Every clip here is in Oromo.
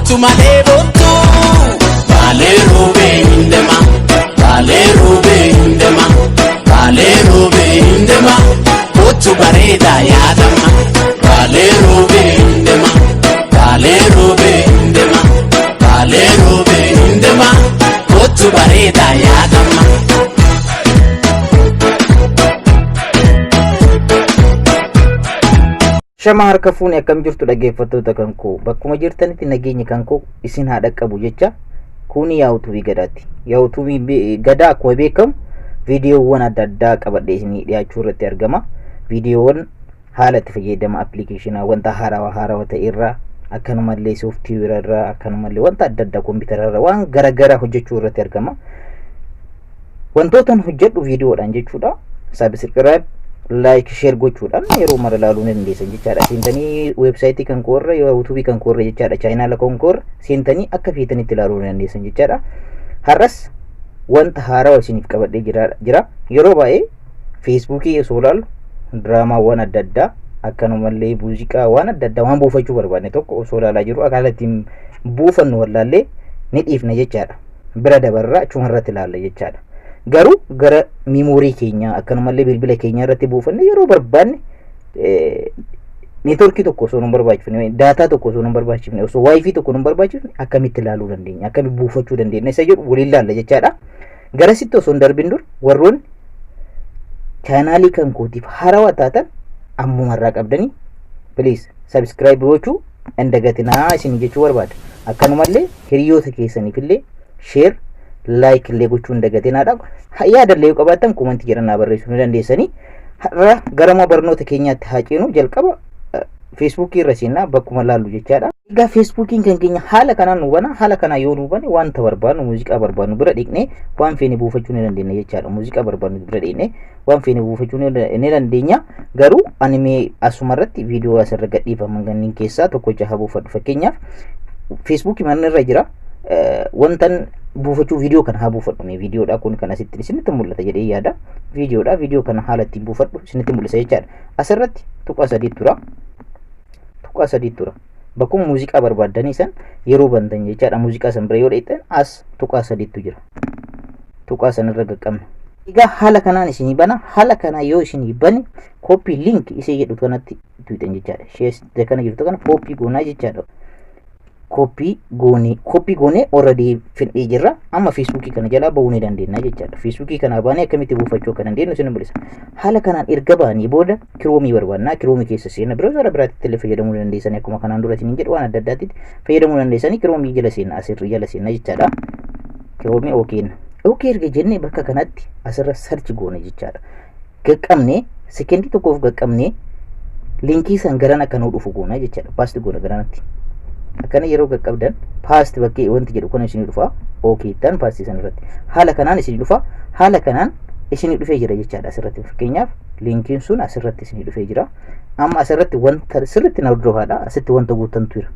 Kottu malee boontu. Baalee roobee hin deema. Baalee roobee hin deema. Baalee roobee hin deema. Kottu bareedaa yaadama. Baalee roobee hin deema. Baalee roobee hin deema. Baalee roobee hin deema. Kottu bareedaa yaadama. Shama harka fuune, akkam jirtu dhaggeeffattoota kan koo? Bakkuma jirtanitti nageenyi kan koo isin haa dhaqqabu jecha. Kuni Yaa'utubii Gadaati. Yaa'utubii Gadaa akkuma beekamu viidiyoowwan adda addaa qabadhee isinii dhiyaachuu irratti argama. Viidiyoowwan haala itti fayyadama appilikeeshinaa, wanta haarawaa haarawaa ta'e irraa, akkanumallee sooftiweera irraa, akkanumallee wanta adda addaa kompiitara irraa waan garaagaraa hojjechuu irratti argama. Wantootan hojjedhu viidiyoodhaan jechuudha. Subscribe, like, share gochuudhaan yeroo mara ilaaluu ni dandeessan jechaadha. Seentanii weebsaayitii kan koorra, yuutuubii kan koorra jechaadha. Chaayinaala kan koorra seentanii akka feetanitti ilaaluu ni dandeessan jechaadha. Har'as wanta haarawaa isiniif qabadhee jira. Yeroo baay'ee Feesbuukii osoo ilaallu diraamaawwan adda addaa, akkanumallee muuziqaa waan adda addaa waan buufachuu barbaadne tokko osoo ilaalaa jirru akkaataa ittiin buufannu wallaallee ni dhiifna jechaadha. Bira dabarraa achuma irratti ilaalla jechaadha. Garuu gara miimoorii keenyaa, akkanumallee bilbila keenyaa irratti buufanne yeroo barbaanne, neetworkii tokko osoo nu barbaachifne, daataa tokko osoo nu barbaachifne, osoo waayifii tokko nu barbaachifne akkamitti ilaaluu dandeenya, akkamitti buufachuu dandeenya isa jedhu waliin ilaalla jechaadha. Garasitti osoo hin darbin dura, warroonni chaanaalii kan kootiif haarawaa taatan ammumarraa qabdanii please subscribe gochuu hin dagatinaa isin jechuu barbaada. Akkanumallee hiriyoota keessaniif illee share, like illee gochuu hin dagatinaadha. Yaada illee yoo qabaattan koomantii jedhan naa barreessuu ni dandeessanii. Har'a gara barnoota keenyaatti haa ceenu. Jalqaba Feesbuukii irra seennaa, bakkuma laallu jechaadha. Egaa Feesbuukiin kan keenya haala kanaan nu bana. Haala kanaan yoo nu bane, wanta barbaadnu, muuziqaa barbaadnu bira dhiqnee waan feene buufachuu ni dandeenya jechaadha. Muuziqaa barbaadnu bira dhiqnee waan feene buufachuu ni dandeenya. Garuu ani mee asuma irratti viidiyoo asirra gadhiifaman kanneen keessaa tokko jaha buufadhu. Fakkeenyaaf Feesbuukii mana irra jira. Wantan buufachuu viidiyoo kana haa buufadhu. Mee viidiyoodha kun kan asitti isinitti mul'ata jedhee yaada. Viidiyoodha. Viidiyoo kana haala ittiin buufadhu isinitti mul'isa jechaadha. Asirratti tuqaa sadii tura. Tuqaa sadii tura. Bakkuma muuziqaa barbaaddanii san yeroo bantan jechaadha. Muuziqaa san bira yoo dheexxan as tuqaa sadiitu jira. Tuqaa sanirra qaqqabna. Egaa haala kanaan isinii bana. Haala kanaan yoo isinii bane, copy link isee jedhu kanatti tuuxan jechaadha. Ishee kana jirtu kana copy goonaa jechaadha. Copy goonee, copy goonee already fidhee jirra. Amma Feesbuukii kana jalaa bahuu ni dandeenya jechaadha. Feesbuukii kana baanee akkamitti buufachuu akka dandeenyu isin mul'isa. Haala kanaan erga baanii booda Kiroomii barbaadna. Kiroomii keessa seenna. Browser biraatti illee fayyadamuu dandeessanii, akkuma kanaan dura isiniin jedhu waan adda addaatti fayyadamuu dandeessanii. Kiroomii jala seenna, asirri jala seenna jechaadha. Kiroomii okay. Okay erga jennee, bakka kanatti asirra search goone jechaadha. Qaqqabnee, sekendii tokkoof qaqqabnee, linkii san garan akka nuu dhufu goona jechaadha. Paste goona garanatti. Akkana yeroo qaqqabdan paste bakkee wanti jedhu kun isinii dhufa. Okay tan paste san irratti. Haala kanaan isinii dhufa. Haala kanaan isinii dhufee jira jechaadha asirratti. Fakkeenyaaf linkiin sun asirratti isinii dhufee jira. Amma asirratti wanta sirriitti na hordofaadha. Asitti wanta guutantu jira.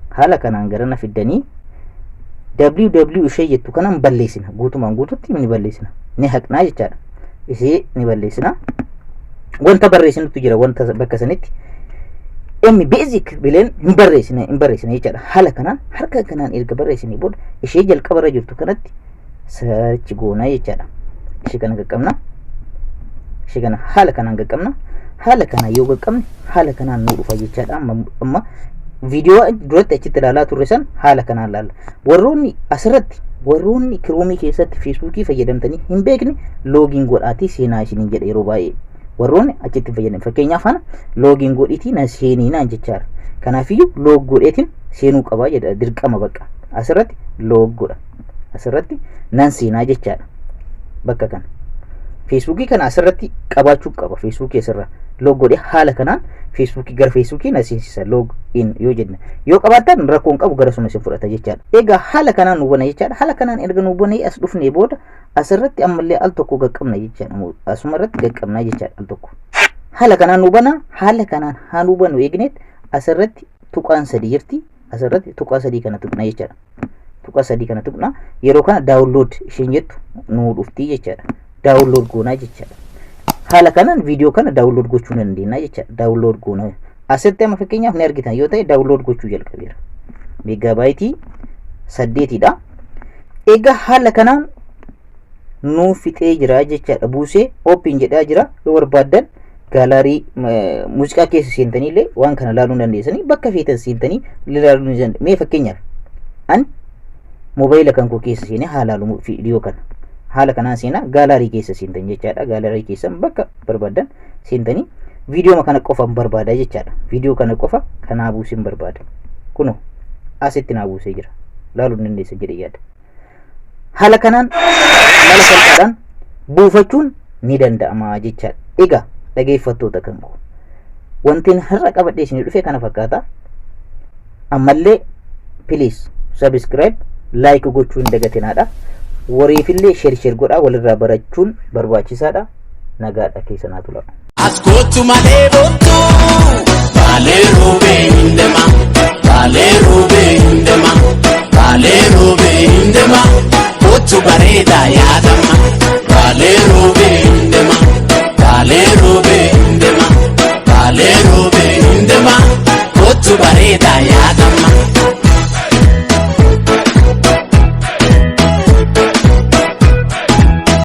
Haala kanaan garana fiddanii www ishee jettu kanan balleessina. Guutumaan guututti ni balleessina. Ni haqnaa jechaadha. Ishee ni balleessina. Wanta barreessinutu jira, wanta bakka sanitti M basic bileen hin barreessina jechaadha. Haala kanaan harka kanaan erga barreessinee booda ishee jalqaba irra jirtu kanatti search goonaa jechaadha. Ishee kana qaqqabna. Ishee kana haala kanaan qaqqabna. Haala kanaan yoo qaqqabne, haala kanaan nu dhufa jechaadha. Amma viidiyoo duratti achitti ilaalaa turre san haala kanaan ilaalla. Warroonni asirratti, warroonni Kiroomii keessatti Feesbuukii fayyadamtanii hin beekne, login godhaatii seenaa isiniin jedha yeroo baay'ee. Warroonni achitti fayyadaman, fakkeenyaaf ana login godhiitii na seenii naan jechaadha. Kanaafiyyuu log godheetiin seenuu qabaa jedha, dirqama bakka. Asirratti log godha. Asirratti nan seenaa jechaadha. Bakka kana. Feesbuukii kana asirratti qabaachuu qaba. Feesbuukii asirra log godhee haala kanaan Feesbuukii gara Feesbuukii na seensisa log in yoo jenne. Yoo qabaattan rakkoon qabu, gara suma isin fudhata jechaadha. Egaa haala kanaan nu bana jechaadha. Haala kanaan erga nu banee as dhufnee booda asirratti ammallee al tokko qaqqabna jechaadha. Asuma irratti qaqqabna jechaadha al tokko. Haala kanaan nu bana. Haala kanaan haa nu banu eegneet asirratti tuqaan sadi jirti. Asirratti tuqaa sadii kana tuqna jechaadha. Tuqaa sadii kana tuqna. Yeroo kana download isheen jettu nu dhufti jechaadha. Download goonaa jechaadha. Haala kanaan viidiyoo kana download gochuu ni dandeenya jechaadha. Download goonaa. Asitti amma fakkeenyaaf ni argitan yoo ta'e, download gochuu jalqabeera. Meeggaabaaytii 8dha. Egaa haala kanaan nuuf fixee jira jechaadha. Buusee open jedhaa jira. Yoo barbaaddan gallery muuziqaa keessa seentanii illee waan kana ilaaluu dandeessanii, bakka feetan seentanii ilaaluu ni dandeessu. Mee fakkeenyaaf an moobaayila kan koo keessa seenee haa ilaalu viidiyoo kana. Haala kanaan seenaa gallery keessa seentan jechaadha. Gallery keessan bakka barbaaddan seentanii viidiyoo kana qofa barbaada jechaadha. Viidiyoo kana qofa kanaa buuseen barbaada. Kunoo asitti naa buusee jira. Ilaaluu ni dandeessa jedhee yaada. Haala kanaan mala salphaadhaan buufachuun ni danda'ama jechaadha. Egaa dhageeffattoota kan koo, wanti har'a qabadhee isinii dhufe kana fakkaata. Ammallee please subscribe, like gochuu hin dagatinaadha. Wariifillee share share godhaa, walirraa barachuun barbaachisaadha. Nagaadha, keessa naa tura. As kootu malee boottu. Baalee roobee hin deema. Baalee roobee hin deema. Baalee roobee hin deema. Kootu bareedaa yaadama. Baalee roobee hin deema. Baalee roobee hin deema. Baalee roobee hin deema. Kootu bareedaa yaadama.